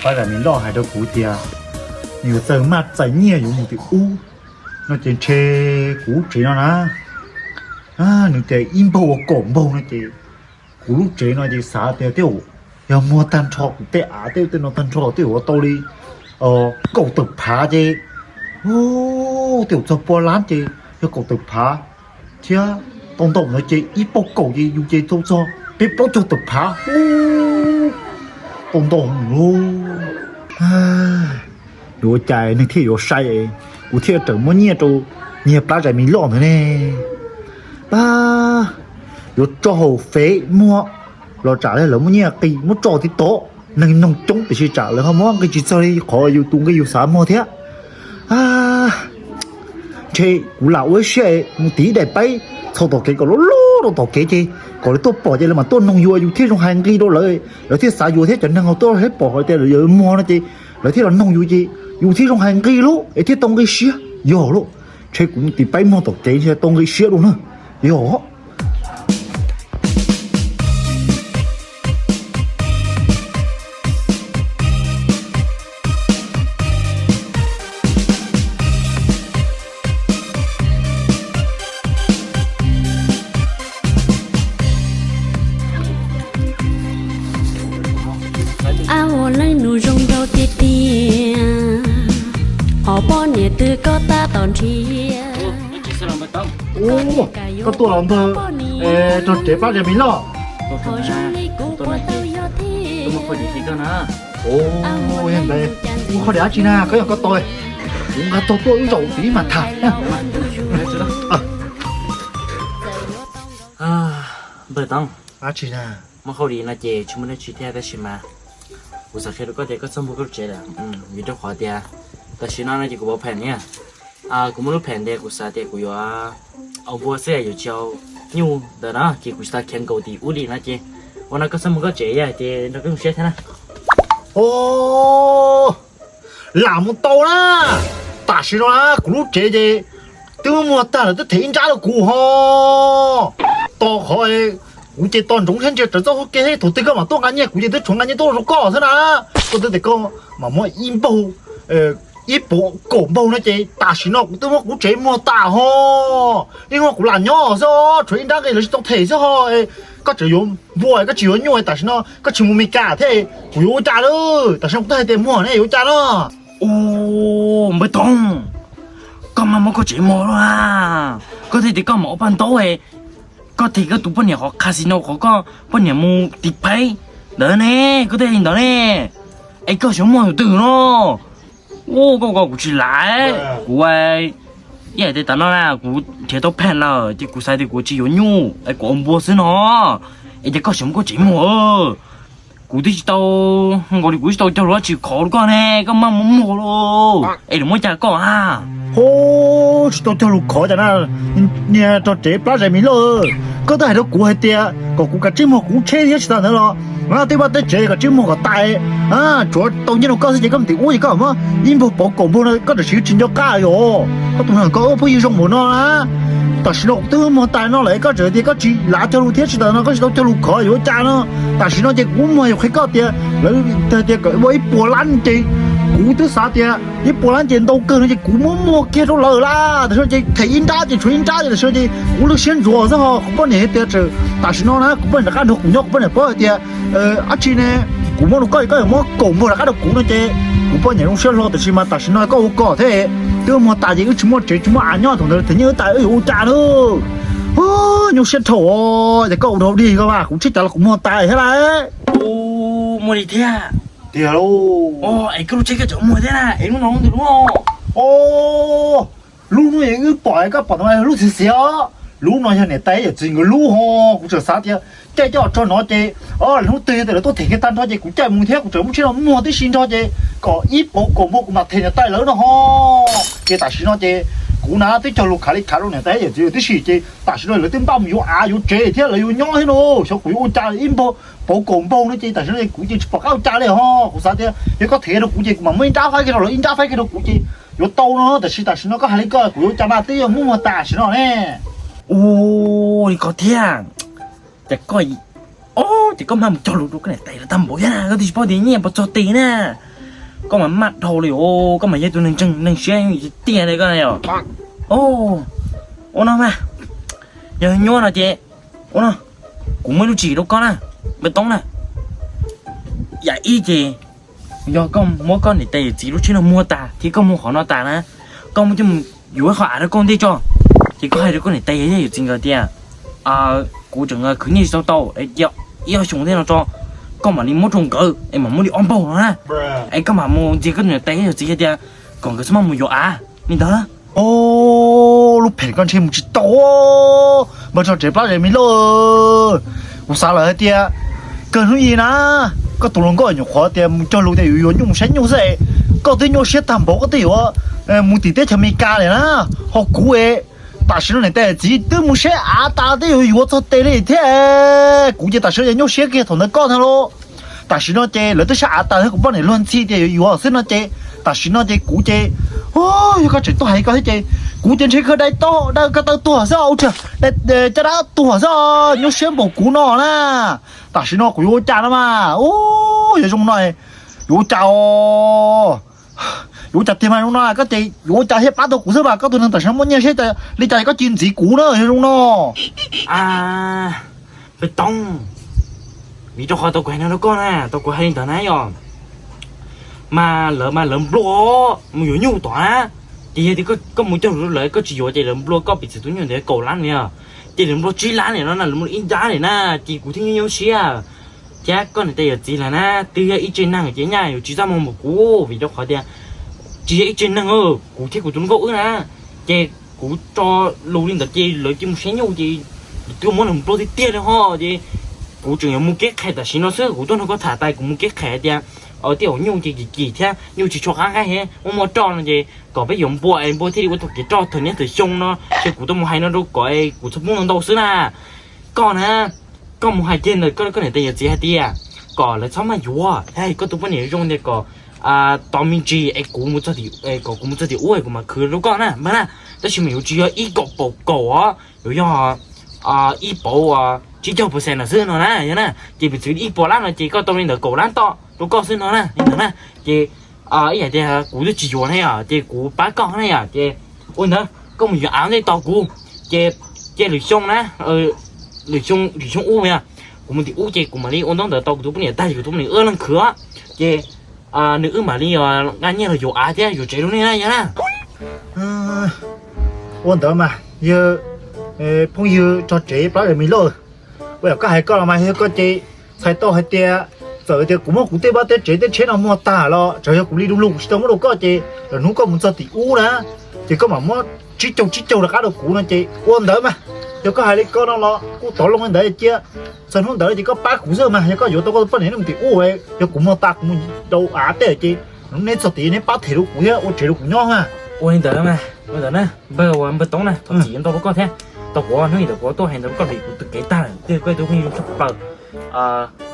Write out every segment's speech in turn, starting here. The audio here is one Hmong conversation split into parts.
Pab zam me loj hais rau kuv tias nws yuav txawj maj txais nyiaj yuav mus tim ub no ces ntshe kuv lub tsev no na, nws tias ib npaug ua kaum npaug no ces kuv lub tsev no ces xav tias tej zaum yog muag tag nrho kuv tej av tej tej no tag nrho tej zaum ua tau li kaum tawm phav ces tej zaum txog pua lab ces yog kaum tawm phav thiab tau ntau ntawd ces ib pauj kaum ces yus ces tau txog peb plaub caug tawm phav. Tau ntau lauj. Yuav ua cas neeg thiaj yuav sai, kuv thiaj rawm muab nyiaj rau niag plab zais me loj ntawd ne. Pab yuav tso hauv fev muag los tsam lawv muab nyiaj qi muab tso tib tod, neeg noog coob tiam sis tsam lawv ho muab nqi tsis txog li qhov yus tus nqi yus xav muag thiab. Ntshe kuv lam ua ib siab mus tiv ib daim paib txhau tom kev kom loj loj rau tom kev ces kom lawv tuaj pom ces lawv mam tuaj noog yus, yus thiaj zoo hais nqi rau lawv, lawv thiaj xav yuav thiab cov neeg ho tuaj thiaj pom hais tias lawv yuav muag no ces lawv thiaj los noog yus ces yus thiaj zoo hais nqi lauj es thiaj tau nqi siab. Yog lauj, ntshe kuv mus tiv paib muag tom kev thiaj tau nqi siab dua na. Yog. Ab, ua leej nus zoo nraug tiag tiag, ho poj niam twg koj tab tom nrhiav. Koj tuaj los npawg, rog tsev pab zam me loj. Muaj qhov diav dab tsi na, koj yog koj tau, kuv nqa tog tuaj wb zaum tiv mas tham. Npawg Toov, dab tsi na? Muaj hauj lwm no ces tsis muaj dab tsi thiab tab sis mas kuv xav qhia rau koj tias koj txhob npog koj tsev lawm, vim rau qhov tias tam sim no no ces kuv pauv phem niaj, kuv muaj lub phem tias kuv xav tias kuv yuav ua npua xwb yuav tsis ua nyuj ntawd na ces kuv tsis tau khiav nkaus tim ub li no ces ua no koj txhob npog koj tsev ces nrog koj zoo siab thiab na. Lam mus tau na, tam sim no na kuv lub tsev ces twb muag tag lawm, twb them ib nrab rau kuv ho. Tos qhov kuv ces tos ntsoov thiab ntsia raws txoj hau kev thiab, thaum twg koj mam tuaj nqa nyiaj kuv ces twb tshuav nqa nyiaj tuaj rau koj xwb na. Koj twb tias koj mam muab ib npaug, ib puas kaum npaug no ces tam sim no kuv twb muab kuv tsev muag tas ho. Niaj hnub no kuv lam nyob xwb, tshuav ib nrab nqi lawv tsis tau them xwb ho. Koj tseem yuav npua koj tsis yuav nyuj, tam sim no koj tsis mus Mes Kas thiab, kuv yuav ua cas lawm? Tam sim no kuv twb hais tias muag ne yuav ua cas no? Ua, npawg Toog, koj mas muab koj tsev muag lawm, koj thiaj tias koj mam ua paj ntaub, koj thiab koj tus poj niam qhov casino qhov koj poj niam mus tiv phaib ntawd ne, koj thiaj li ntawd ne, es koj xyov muag tus twg no? Ua, koj kuv tsis lam, kuv ib hais tias tam no na kuv nrhiav tau phem lawm ces kuv xav tias kuv tsis yuav nyuj es kuv ua npua xwb no, es ces koj xyov muab koj tsev muag. Kuv twb tsis tau, nkaus li kuv tsis tau cog lus dab tsi khov rau koj ne, koj maj muab muag lauj, es lawv muab cas koj a? Ho, tsis tau cog lus khov cas na, niag rog tsev plab zais me loj, koj twb hais rau kuv hais tias kom kuv kav tsij muag kuv tsheb thiab tsis tas ntawd los twb vaj teb tsev kav tsij muag kom tas, tsuav tau nyiaj rau koj xwb ces koj mus tim ub ces koj muab ib npaug pauv kaum npaug no koj tam sim tsis nco qab yom, koj tus neeg koj ua phooj ywg zoo npaum no na. Tam sim no kuv twb muag tas no lawm koj tseem tias koj tsis lav cog lus thiab tsis tas no koj tsis tau cog lus khov yuav ua cas no. Tam sim no ces kuv muag yus qhia koj tias lawv tias kom ua ib puas lab ces kuv twb xav tias ib puas lab ces ntau kawg no ces kuv muab muag kiag rau lawm lawm. Tam sim no ces them ib nrab ces tshuav ib nrab ces tam sim no ces kuv lub siab ntsuav xwb ho. Kuv poj niam tias tam sim no na kuv poj niam rov qab nrog kuv nyob, kuv poj niam paub hais tias dab tsi ne, kuv muab rau koj koj yuav muab kaum npaug rov qab rau kuv no ces kuv poj niam zoo siab hlo tiam sis mas tam sim no koj ua kom thiab twb muag tas ces wb tsis muaj tsev tsis muaj av nyob, thaum ntawd them nyiaj wb tas wb yuav ua cas na? Nyuaj siab dhau ces koj ua dhau dig koj mas kuv tsis cas los kuv muag tas thiab lauj. Muaj li thiab. Tiag lauj. Es koj lub tsheb koj tseem muag thiab na, es lub no lub ntawd lub lub hnub wb pom koj pom tau lub xiav xiav, lub no yog niam tais yawm txiv nkawd lub ho. Kuv tseem xav tias caij coj tso no ces hnub twg yog tias lawv tuaj them kiag tag nrho ces kuv caij mus thiab kuv tseem muab tsheb no muag tib si nrog ces kom ib puas kaum npaug kuv mam them niam tais lawv no ho. Ces tam sim no ces kuv na twb cog lus khav li khav rau niam tais yawm txiv tib si ces tam sim no lawv twb npaj mus yuav av yuav tsev thiab lawv yuav nyob thiab no, xyov kuv yuav ua cas ib npaug pauv kaum npaug no ces tam sim no kuv ces tsis pom qab ua cas li ho. Kuv xav tias yog koj them rau kuv ces kuv mam muab ib nrab faib kiag rau lawv ib nrab faib kiag rau kuv ces yuav tau no, tiam sis tam sim no koj hais li koj kuv yuav ua cas mas twb yog muab muag tas sim no ne. Ua li ko thiab, ces koj Ob, ces koj mas mus cog lus rau koj niam tais lawv tag npaum thiab na, koj twb tsis paub tias nyiaj puas txog tes na. Koj mas maj dhau li os, koj mas yog tus neeg ntseeg neeg siab tiag li koj na yom. Ua no mas, yog nyuaj no ces, ua no, kuv muaj ib lub tswv yim rau koj na, Npawg Toob na. Yam ib ces yog koj muab koj niam tais yawm txiv lub tsheb no muag tas thiab koj muag qhov no tas na, koj muab coj mus yuav ib qho av rau koj ua ntej tso. Ces koj hais rau koj niam tais yawm txiv nkawd tias, kuv tseem khwv nyiaj tsis tau tau, cia ib ob xyoos ntej no tso, koj mam li muab rau nkawd es mam muab li ob npaug no na. Es koj mam mus ntxias koj niam tais yawm txiv hais tias kom nkawd txhob maj mus yuav av li ntawd. Lub phem koj ntshe mus tsis tau. Npawg Tso Tsev Plab Zes Me Loj, kuv xav lawm hais tias kawg hnub ib na, koj tus hluas nkauj nyuam qhuav tias mus cog lus tias yuav yuav nyuj mus saib nyuj xwb, koj twb nyuaj siab tag npaum koj twb yuav mus tim teb chaws Amelikas lawm na. Ho kuv es, tam sim no niam tais txiv twb mus saib av tas twb yuav yuav txog tes li thiab. Kuv ces tam sim no ces nyuaj siab kiag thaum ntawd koj ntag lauj. Tam sim no ces lawv twb saib av tas thiab kuv poj niam luag ntxhi tias yuav yuav xwb no ces, tam sim no ces kuv ces, yog koj tseem tuaj hais koj thiab ces kuv ces ntshe kawg dai tau dai ko taw tuag xwb os, caj dab tuag xwb os, nyuaj siab npaum kuv no na. Tam sim no kuv yuav ua cas no mas, u, yog zoo no yuav ua cas os? Yuav ua cas tiag mas zoo no koj ces yuav ua cas thiaj pab tau kuv xwb mas, koj tus neeg tam sim no muaj nyiaj siab li cas koj cia li ntxiv kuv na yog zoo no. Npawg Toob, vim rau qhov tau kuv hais no rau koj na, tau kuv hais li ntawd na yom, mas lawv mas lawv nplua mus yuav nyuj tod na. Ces yog tias koj mus cog lus rau lawv koj tsis yuav ces lawv nplua koj piv txwv tus nyuj ntawd kaum lab li os, ces lawv nplua tsib lab li no na, lawv nplua ib nrab li na, ces kuv thiaj nyuaj nyuaj siab. Thiab koj niam tais yawm txiv lawv na twb yog ib tsev neeg ces nyaj yuav tsis txaj muag npaum kuv, vim rau qhov tias tsis yog ib tsev neeg, kuv thiab kuv tus hluas nkauj wb na, ces kuv tso lus li ntawd ces lawv cia mus saib nyuj ces twb muab nws nplua tiag tiag li ho ces kuv tseem yuav mus keb qhais tam sim no xwb, kuv tuaj nrog koj tham tas kuv mus keb qhais tias tej zaum nyuj ces kim kim thiab nyuj tsis tshua qab nqaij thiab muaj muaj roj no ces kom peb yuav npua es npua thiaj li ua tau kev roj thaum niaj thaum xyoo no, ces kuv tuaj mus hais no rau kom kuv txhob poob ntau ntau xwb na. Koj na, koj mus hais kiag ntawm koj, koj niam tais yawm txiv hais tias kom lawv txhob maj yuav, koj tus poj niam zoo tias kom tos me ntsis es kuv mus txog tim, kom kuv mus txog tim ub es kuv mam khwv rau koj na npawg na. Tab sis mas yuav tsis yog ib kaum paus kaum os, yuav yog ib paus tsib caug percent no xwb no na yog na, ces piv txwv ib puas lab no ces koj tau li ntawd kaum lab toj rau koj xwb no na li ntawd na. Ces ib yam tias kuv twb tsis yuav ne yom, ces kuv pab koj ne yom, ces ua ntawd koj mus yuav av ntej tos kuv, ces, ces lwm xyoo na, lwm xyoo, lwm xyoo ub yog kuv mus tim ub ces kuv mam li ua ntaub ntawv tau kuv tus poj niam tag ces kuv tus poj niam wb leej khwv, ces nws wb mam li nqa nyiaj los yuav av thiab yuav tsev rau nej na yog na. Ua ntawd mas yog phooj ywg Tso Tsev Plab Zes Me Loj, ua yam koj hais koj los mas yog koj ces txhais tau hais tias txawm tias kuv muab kuv tej vaj tej tsev tej tsheb no muag tag los txawm yog kuv li du lug kuv tsis tau muab rau koj ces lwm hnub koj mus txog tim ub na, ces koj mam muab tsib caug tsib caug rov qab rau kuv no ces ua ntawd mas. Yog koj hais li koj no los kuj tov loo li ntawd cia, txog hnub ntawd ces koj pab kuv xwb mas, yog koj yuav tau koj tus poj niam mus tim ub, yog kuv muag tas kuv mus rau av tej ces neb txog tid neb pab them rau kuv thiab ua tsev rau kuv nyob mas. Ua li ntawd mas ua ntawd na npawg, ua npawg Toob na, thov txim ntau rau koj thiab. Tau kuv hnub ib ntawd kuv tuaj hais ntawd rau koj vim kuv tus kev tag lawm, twb yog koj tus phooj ywg tshaj plaws,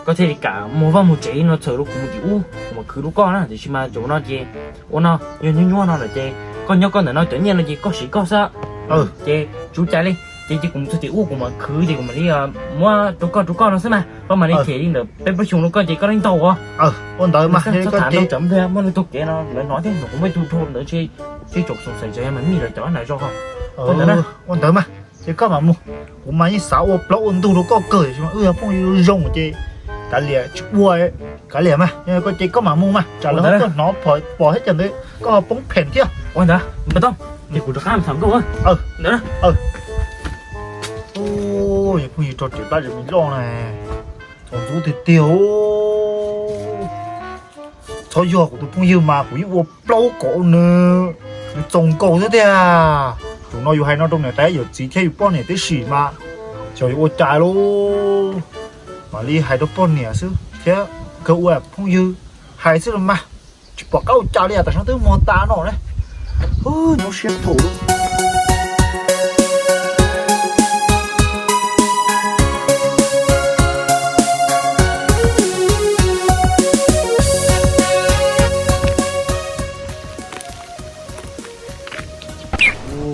koj thiaj li kam muag vaj muag tsev no txhawm rau kuv mus tim ub kuv mam khwv rau koj na. Tiam sis mas zaum no ces ua no, yog nyuaj nyuaj no lawm ces koj nyob koj ntawm no cov nyiaj no ces koj siv koj xwb. Ces tsis ua cas li, ces ces kuv mus txog tim ub kuv mam khwv ces kuv mam li muab rau koj rau koj no xwb mas, koj mam li them li ntawm peb plaub xyoo rau koj ces koj leej ntau os. Ua ntawd mas txhob tham ntau tsam npawg muab nws tus kev no lawv hnov thiab, kuv muaj ib tug dhau ntawd tsis tsoom xav tsev mas mij lawv cov na zog. Ua ntawd mas ces koj mam mus, kuv mas yeej xav ua plaub ua ntug rau koj kawg, wb yog phooj ywg zoo ces kav liam tsis ua, kav liam mas, koj ces koj mam mus mas tsam lawv tuaj hnov pom thiab cas ntawd koj ho poob phem thiab. Ua ntawd npawg Toob, ces kuv rov qab tham nkauj ntawd. Yog phooj ywg Tso Tsev Plab Zes Me Loj na, txaus ntxub tiag tiag. Txhob yog kuv tus phooj ywg mas kuv yeej ua plaub kom nws, nws txaus nkaus xwb tiag. Zaum no yus hais no rau niam tais yawm txiv thiab yus poj niam tib si mas xyov yuav ua cas lauj. Mam li hais rau poj niam xwb thiab kawg ua phooj ywg hais xwb los mas, tsis pom qab ua cas li, tam sim no twb muag tas no ne. Nyuaj siab phem.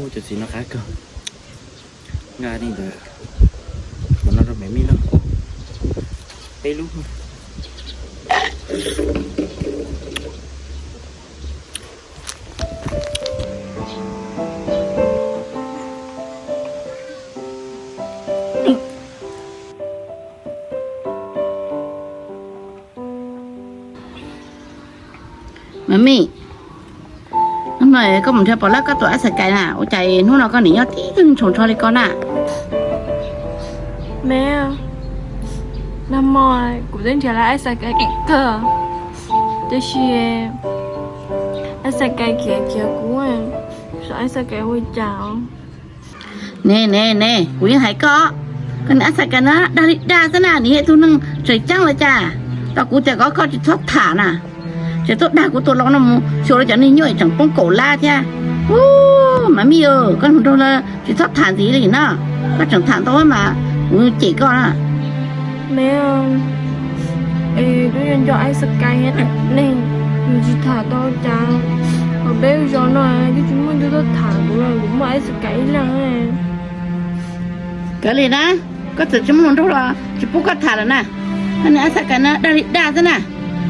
Cov txiv no qab kawg. Nqa li ntawd, qhov no rau me me no. Ib lub. Mam Mim, hnub no koj mus nrhiav Pov Lab koj tus ab xais kais na, ua cas hnub no koj nim nyob tib tug ntsoos nrho li ko na? Me, nag hmo kuv twb nrhiav lawm ab xais kais kawg, tiam sis ab xais kais khiav khiav kuv, xyov ab xais kais ua cas. Ne ne ne, kuv yeej hais koj, koj niag ab xais kais na dag li dag xwb na, nws yog ib tug neeg tseem ceeb los cas. Tau kuv tias koj koj tsis txhob tham na, tseem tuaj dag kuv tus laus no mus xyuas rau cov niag nyuj es tseem poob kaum lab thiab. Ub, Maiv Mij, koj hluas nraug lawm tsis txhob tham ntxiv li no, koj tseem tham ntau mas kuv cem koj na. Me, es twb nco ab xais kais ne, yus tsis tham tau cas, hos peb zos no twb tsis muaj tus tuaj tham kuv, kuv muaj ab xais kais ib leeg. Kav liam na, koj txawm tsis muaj hluas nraug los tsis pub koj tham lawm na. Koj niag ab xais kais na dag li dag xwb na.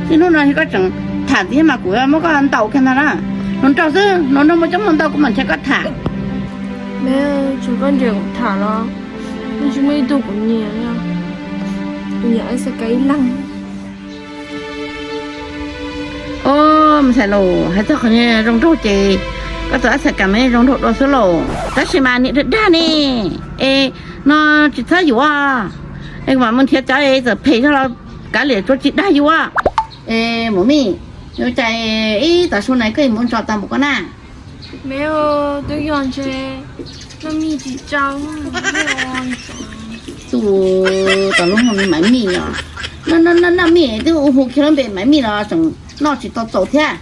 Txij hnub no koj tseem tham ntxiv mas kuv muab koj ntaus kiag ntag na. Hluas nraug xwb, hluas nraug muaj coob muaj ntau kuv mam nrhiav koj tham. Me, tsuas koj nrhiav kuv tham los yeej tsis muaj ib tug kuv nyiam li. Kuv nyiam ab xais kais ib leeg. Os, me ntxhais laus, hais txog qhov zoo nraug ces koj tus ab xais kais mas zoo nraug dua xwb lauj. Tab sis mas niam dag dag ne, es no tsis txhob yuav, es kuv mam mus nrhiav cov es txawm phem zog los kav liam tsuav tsis dag yus. Es Maiv Mij, ua cas ib tav su na koj yuav mus ntsos tas npaum ko na? Me, twb yog ntshe Naj Mij tsis tau. Tus, tus lub hu li Maiv Mij os. Naj Mij twb hu kiag lub npe Maiv Mij los tseem noj tsis tau txaus thiab.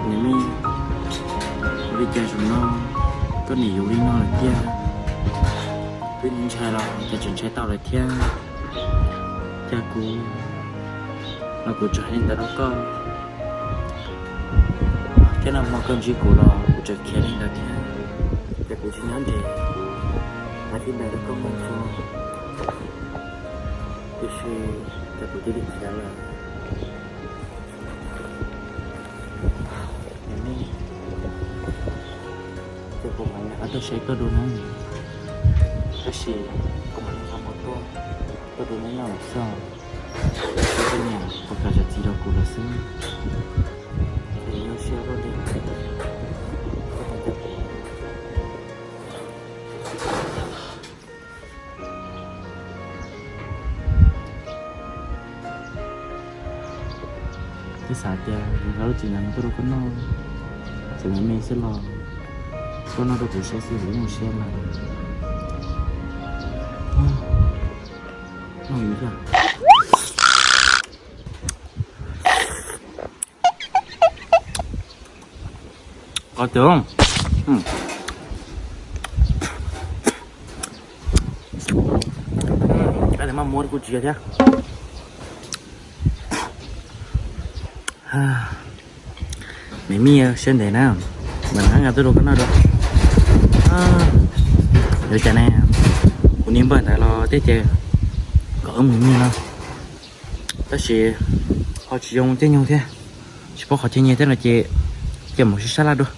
Niam Mij, ua li cas zaum no koj nim yuav li no lawm tiag? Twb ntshai los cas tseem ntshai tau lawm thiab. Cas kuv los kuv tseem hais li ntawd rau koj, thiab nag hmo koj ntsib kuv los kuv tseem khiav li ntawd thiab. Ces kuv tsis nyob nres, hais li ntawd rau koj muaj txhua, tiam sis ces kuv cia li khiav lawm. Niam Mij, ces kuv mam li qab tuaj saib koj dua na, tab sis kuv mam li nqa mov tuaj, koj dua neb noj lawm xwb. Koj niam puas kam zam txim rau kuv lawm xwb. Ces nyuaj siab luaj li. Twb xav tias nqa lub txiv ntawd tuaj rau koj noj, txawm me me xwb los koj noj rau kuv saib xwb kuv nyuaj siab lawm. Noj ib yam. Qos tiag. Ab, mas muab kuv tsis yog thiab. Me mij siab ntev na, mas nqa tuaj rau koj noj dua. Yuav cas ne, kuv niam npawg ntawd los thiab ces kom wb mus nyiag no, tab sis ho tsis zoo caij nyoog thiab, tsis paub qhov chaw nyiag thiab no ces cia mus sib sab laj dua.